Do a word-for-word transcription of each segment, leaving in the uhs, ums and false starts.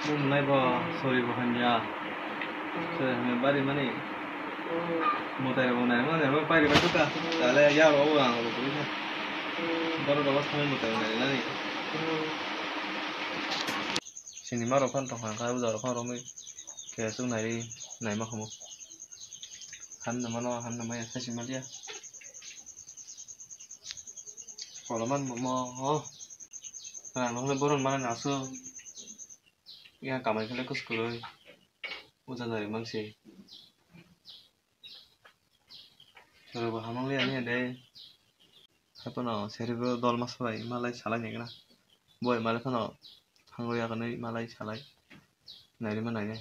Nai bo, sorry bo hanya. Sorry hanya bari mani. Motai bo nai mani, bo pai riba tuka. Tale ya ro ang ro kuri. Boro ro thang motai nai nani. Sini ma ro khan tong kha, uja ro khan ro mi. Ke su nai ri, nai ma khumu. Han na mano, han na maya, sa si ma dia. Koloman mo, mo, ho. Rang nokle boron mana naso. Yang kamai kele kus kuloi. Uja nari mangsi. Soro bo hamang le ani de. Hapono seri bo dol mas bai malai salai ni gana. Boi malai phano. Thangwi aganwi malai salai. Nairima nainai.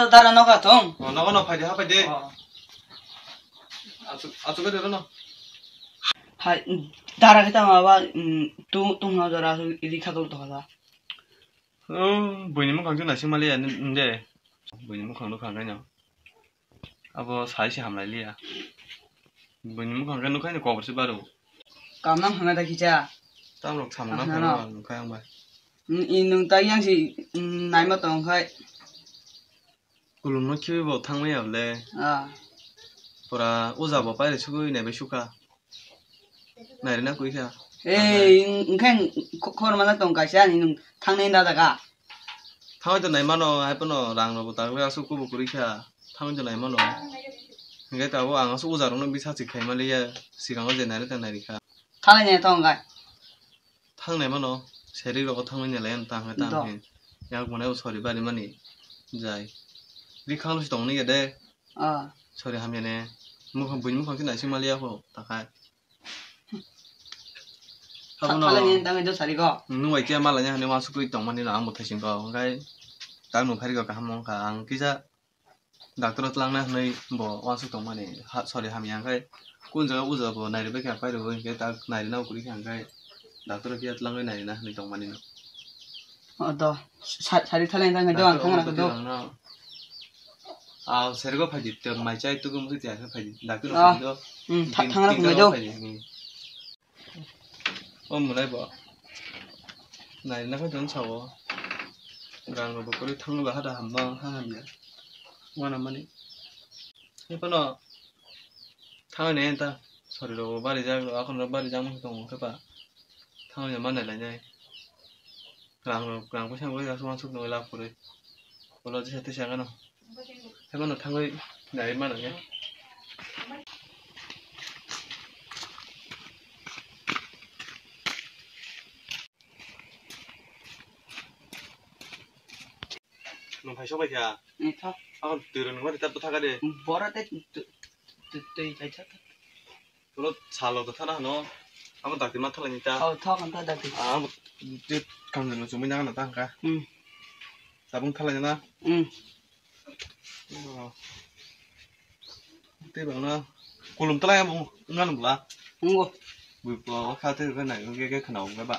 Dara noga thong. Oh, nogo no phaidi ha phaidi. Oh. Achu achu ke dero no. Hai, dara kita ma ba, mm, tu tu na dara achu idi khakal to hala. Oh, buini mukhang chu naising mali ani de. Buini mukhang nukha kaino. Abo sai se hamlai liya. Buini mukhang khe nukhaino kobor se baro. Kamnang hwnna da kicha. Tamrok samung na phano nukhai ang bai. Nwng ta yang si naima tong khai. Kulum no khibi bo thangmai ya le. Ah. Pura uja bo paire sugui nai bai sukha. Nairina koi kha. Ei, engkhe khor mana tong kaisa ani nung thangnai da daga. Thangwi to naimano, hai pono rang rokbo takle aswk kubu kwrwi kha. Thangwi to naimano. Hinkhe tabuk ang aswk uja rokno bisa chik khaima liya, sikango je nairwi ta nairikha. Thangnai ne tong kai. Thangnai mano, seri rogo thangwi ne lai tang hai tang Do. Hai. Yak mane sorry bari mani. Jai. Ri khanglo si tongni ge de. Ah. Sorry hamya ne. Mukhang buini mukhang khe naising maliya kho, takhai. Tha-, Abono thalai ni tangwi do sari go. Nwng bai khe malai ni hani wansukwi tongmani no ang bo thaising kho. Hwnkhe tak nwng phari kho kaham wngkha. Ang kisa doctor o twlangna hwnwi bo wansuk tongmani. Ha, sorry hamya hwnkhe kunu jaga uja bo nairwbai kha pairwbai hwnkhe tak nairina kwrwi kha hwnkhe doctor o kisa twlangwi nairina hwnwi tongmani no. O do, sa-, sari thalai tang do ang thang rang do. Ah, sergo phaidi, te mai chai tugu musi tiya khe phaidi. Dakti no Ah, phaidi do. Hmm, tha-, Tin, thang rang tin do. Phaidi, hmm. O mulai bo. Nai na kho don sawo. Rang bo kori thang ba hada hamma ha hamya. Wana mani. Ni kono thang ne ta. Sorry ro bari jag, akon ro bari jag mo tong khe pa. Thang ne manai lai nai. Rang rok, rang puisa rok aswk uansuk nungwi lab kwrwi. Ulo jesa tesa gano. Haibano thangwi nai mano ya. Nwng phai sok bai kha. Ni thok. Ang twi rwngmani ta bwtha kha de. Boro tei twi, twi, twi, twi, twi, twi. Ulo salo to thana hano. Amo dakti ma thalai ni ta. Oh, thok ang ta dakti. Ah, amo twi kang jano chumui nang na ta hangka. Hmm. Tabung thalai na. Hmm. Oh. Tei bang na. Kulum talai amo ngan bla. Ngo. Bui po kha te ga nai ge ge khna ga ba.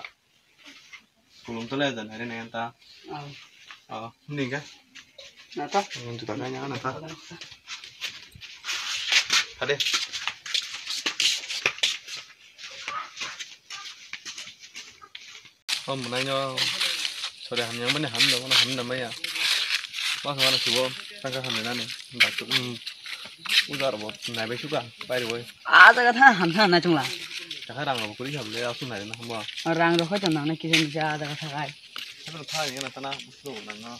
Kulum tole jan hari nai ta. Ah. Ah, ni ga. Na ta. Nung tu ta ga nya na ta. Hade. Oh, munai no. Sore hamya mani ham no, mani ham no maya. Mas mana subo, tangka ham nani. Dak, um, ujar bo, nai bai suka, bai roi. Ah, jaga tha ham tha na chungla. Taka rang rok kuri ham le, asu nai na ham. Rang rok khai tong nang na kisa misa jaga tha kai. Tha ni na tana, usu nang na.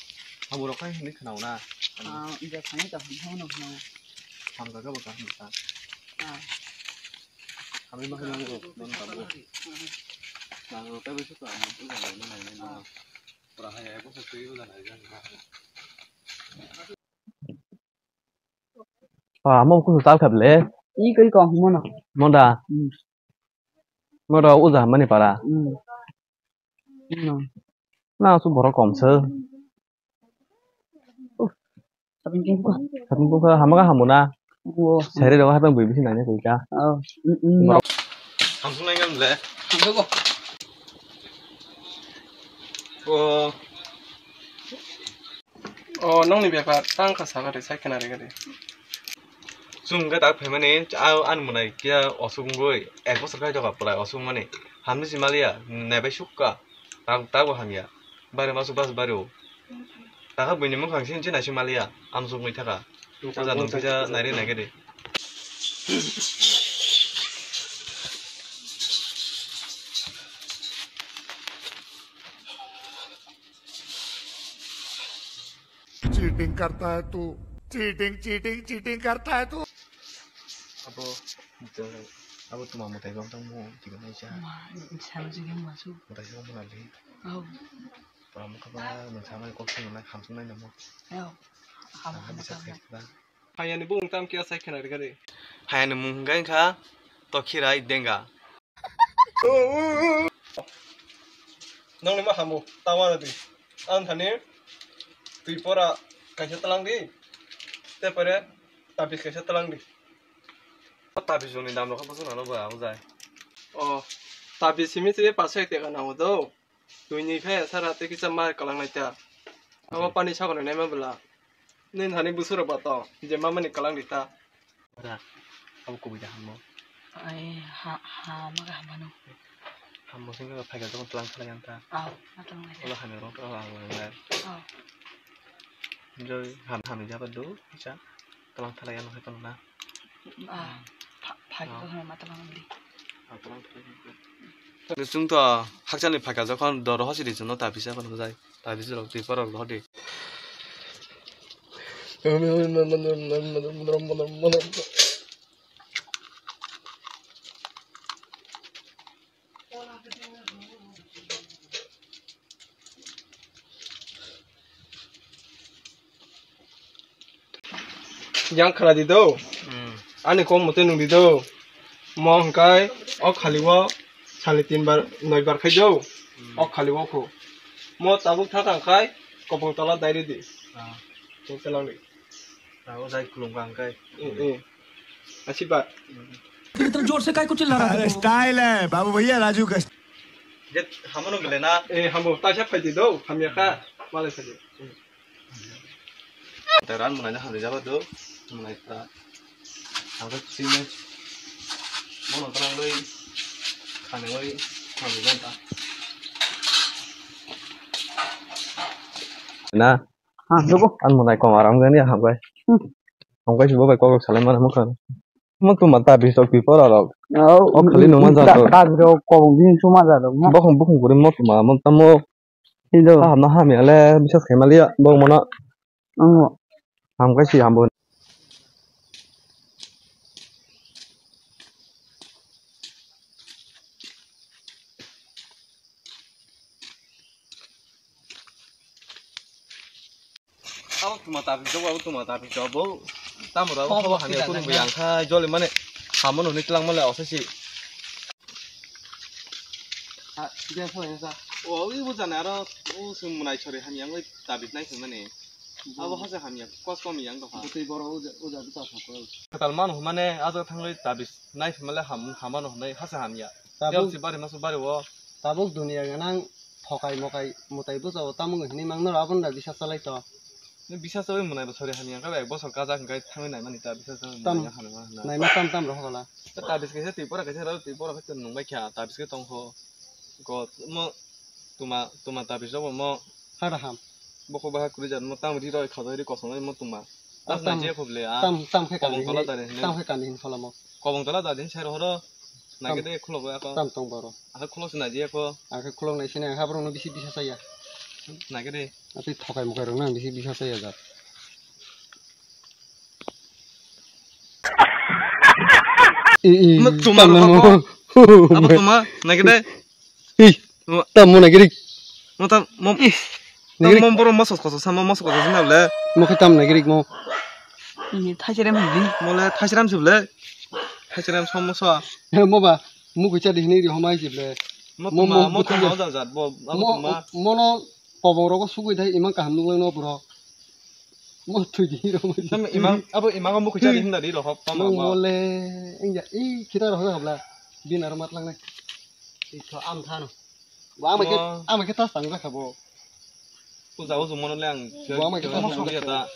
Ham rok khai ni khna na. Ah, ija khai ta ham tha no khna. Ham jaga ba ka ham ta. Ah. Kami makan yang rok, non kamu. Nang rok kai bai suka, ujar nai na nai na. Pura hai ai bo sa tui ujar nai na. Ah, amo kusu tal khap le. I kai ko mono. Moda. Hmm. Moda uja mani para. Hmm. No. Na su borok kom se. Sapin king ko. Sapin ko hamaga hamuna. Oh. Sari dawa hapang bui bisi nanya kuika. Oh. Mm, mm. Borok. Hamsung nai ngam le. Hamsung ko. Oh. Oh, nongni bepar tang kha saka de, sai khna re gade. Chwng wngkha tak phaimani, a, ani mwnai khe osuk wngwi ek bosor khai doga pwlai osuk wngmani. Hamni si maliya, naibai sukha, tak, tak bo hamya. Bari masuk bas bari o. Takha buini mukhang sin sin naising maliya, amsuk wngwi thaka. Oja nung kisa nairi naikhe de. Cheating करता है तू, cheating, cheating, cheating करता है तू। Abo, abo tuma mwtai khe tongmo, twibo naisa. Ma, salo jigin masu. Mwtai khe tongmo nali. Oh. Tuma mwkha ba, mwtai samani kok swngo nai, hamsung nai namo. Oh. Aha bisa khe ba. Hayani bung tam kya sai khena rikari. Hayani mung hingka kha, Tokhirai Denga. Nongni ma hamo, tawa na di. Ang thani, twi pora kaisa talang di. Te pore, tabis kaisa talang di. O tabis ni dam rok bosong nalo ba, o jai. O, tabis simi simi pasai teka nango do. Twi ni khe sara te kisa ma kalang nai ta. Abo pani sakon nai ma bwla. Nini thani busuro ba to, je ma mani kalang di ta. Ora, abo kubui da hammo. Ai, ha, ha, ma ga hamano. Hammo sing ka phaika jokon tlang thala yang ta. Au, ma tlang nai ta. Ola hamya rong thala ang lang lai. Au. Joi ham, ham jaba do, kisa tlang thala yang hai tong na. Ah, pha-, phaika ko hama tlang di. Chwng to hakchal ni phaika jokon doro hosi di chwng no ta bisa kono jai. Ta bisa rok twi porok rok di. Yang khna di do. Hmm. Ani kom mote nung di do. Mo hwnkhe o khali o sali tin bar, noi bar khai do. Hmm. O khali o kho. Mo tabuk thakang khai kopong tola dai ri di. Ah. Chwng tlang di. Ah, o jai khulum kang khai. Eh, eh. Asibad. Hmm. फिर इतना जोर से काय को चिल्ला रहा है? अरे, स्टाइल है बाबू भैया, राजू का। Je hamano bele na. Eh, hamo, taisa phai di do, hamya kha. Malai phai di. Tei ran mwnai no hamjak jaba do, mwnai ta. Ang khe chini mono twlangwi khanwi hamjak ta. Na. Ha, jogo. Ang mwnai kong aram gani hambai. Hmm. Hambai si bo bai kok salai mana mukha. Mo tuma ta bisok pi pora rok. Oh, o khali nungma ta, jato. Ta bisok kobong bini suma jato. Mo. Bokhong bokhong kuri mo tuma mo tamo. Ido. Ta hamna hamya le bisas khaimaliya bo mono. Ang. Ham kai si hambo. Abo tuma tabi jogo, abo tuma tabi jogo. Tamo rabo habo hamya kurung bo yang kha joli mane hamano hwnwi twlang male osa si. Ha, je phone sa. O, ui bo jana aro, o sum munai sori hamya ngoi tabi nai sum mane. Abo hasa hamya kos kom yang to ha. Butui boro uja, uja bita sa ko. Katal mano mane ajo thangoi tabi nai sum male ham, hamano hwnwi hasa hamya. Tabuk. Yang si bari masu bari o. Tabuk dunia ganang thokai mokai mutai bwsao tamo hinwi mangno aboni da bisa salai to. Nw bisa salai mwnai bo sori hamya kha ek bosor kajak hwnkhe thangwi naimani ta bisa salai. Tam mwnai hamya hwnna. Naima tam tam rw hokla. Ta tabis kaisa twi pora kaisa rw twi pora khe nwng bai kha tabis khe tong kho. Go mo tuma tuma tabis rw mo. Hada ham. Bokho baha kuri jar mo tam ri roi khajai ri kosong mo tuma. Ah, tam, tam, tam khe kobong tola tari hin, tam khe kandi hin kholamo. Kobong tola tari hin sai rohoro. Nake de khulok ako. Tam tong boro. Ako khulok se naji ako. Ako khulok nai sini ako borok no bisi bisa saya. Nake de. Atui thokai mokai rok nang bisi bisa saya jat. I, i, ma tuma tam rok namo. Ako. Abo tuma nake de. Hi. Mo-, tam mo naigirik. Mo tam, mo, tam naigirik. Mo borok moso koso sama moso koso sina le. Mo khe tam naigirik mo. Ini thaisrem hini. Mo le thaisrem sib le. Thaisrem som moso. Mo ba, mo koi chadi hini ri homai sib le. Mo tuma, mo tuma, mo jat jat bo, abo tuma. Mo no kobong rogo sugui dai imang kaham nung no bro. Mo thwi di ro mo. Sam imang, abo imang mo koi chadi hini ri ro hok tam mo. Mo le, engja, i kita ro hok habla. Bin aro mat lang nai. Ito am thano. Bo ama khe, ama khe tas tang jakha bo. Uja uju mono le ang. Bo ama khe tas tang jakha.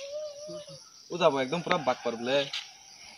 Uja bo ekdom pura bak par ble.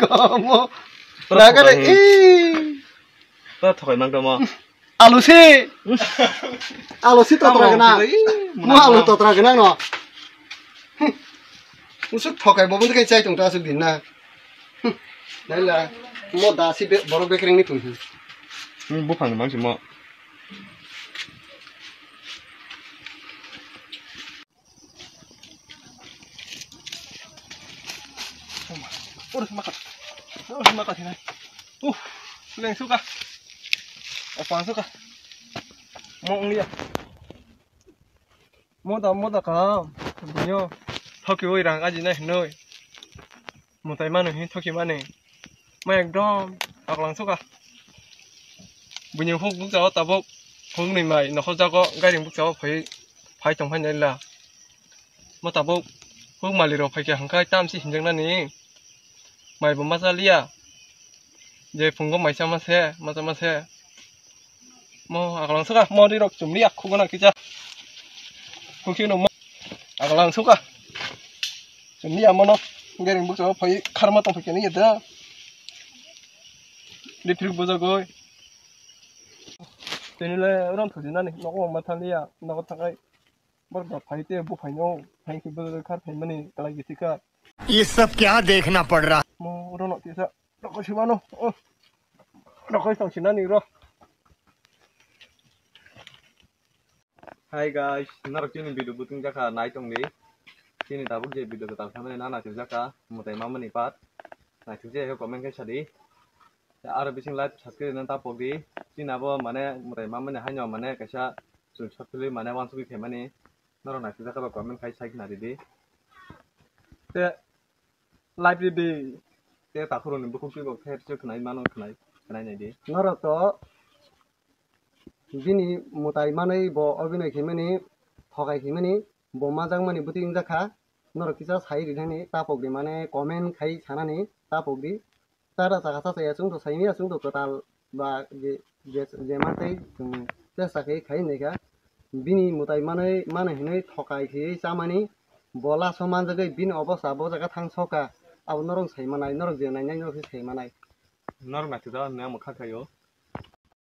Gomo. Pura Nagare, thokai. Ih. Pura thokai mang tamo. Alu si. Alu si totra Tamo gana. Thokai, ih, Mo alu muna. Totra gana no. Usuk thokai bo buntu kai chai tong ta asuk din na. Naila mo da si be-, borok bekreng ni tong. Hmm, buphang mang si mo. Urus makat. Urus makat hinai. Uh, leng suka. Apa suka? Mo unglia. Moda, moda ka. Dinyo. Thoki oi rang aji nai noi. Mutai mano hin thoki mani. Ma ekdom aklang suka. Buini huk bukjao tabuk huk ni mai nokhor jago gairing bukjao phai, phai tong phai naila. Ma tabuk huk mali rok phai kha hwnkhe tam si hinjak nani. Mai bo ma cha liya. Je phungo mai cha ma se, ma cha ma se. Mo aklang suka, mo ri rok chum liya, khugo na kisa. Khukhi no mo. Aklang suka. Chum liya mono. Gairing bukjao phai kharma tong phai khe ni da. Ri phrik bujagoi. Tini le rom thuji nani, nogo ma thang liya, nogo thangai. Bor da phai te bu phai no, phai ki bu khar phai mani, kalai giti ka. ये सब क्या देखना पड़ रहा? Mo ro no tisa, rokoi si mano, oh. Rokoi tong si nani ro. Hi guys, norok chini video buting jaka nai tong di. Chini tabuk je video kwtal khamani nana tong jaka, mutai mamani part. Nai tong je comment khai sadi. Aro bising live subscribe na tapok di. Chini abo mane mutai mamani haino mane kaisa chwng short film mane wansugwi khaimani. Norok nai tong jaka ba comment khai sai khna di di. Te live di di. Te takhuruni bukhuk twi bo khe se khnai mano khnai, khnai nai di. Norok to bini mutai manwi bo obinoi khaimani, thokai khaimani, bo majak mani bwtwi wngjakha. Norok kisa sai rinani tapok di, mane comment khai sanani tapok di. Tara chaka cha chaya chwngto saimaya chwngto kwtal ba je, je, je mantwi chwng chesta khe khai naikha. Bini mutai manwi, mano hinwi thokai khiwi chamani bo laso manjagwi bini obosta bo jaga thang soka. Abo norok sai manai, norok je nainai norok se sai manai. Norok naithotok nang mwkha khaio.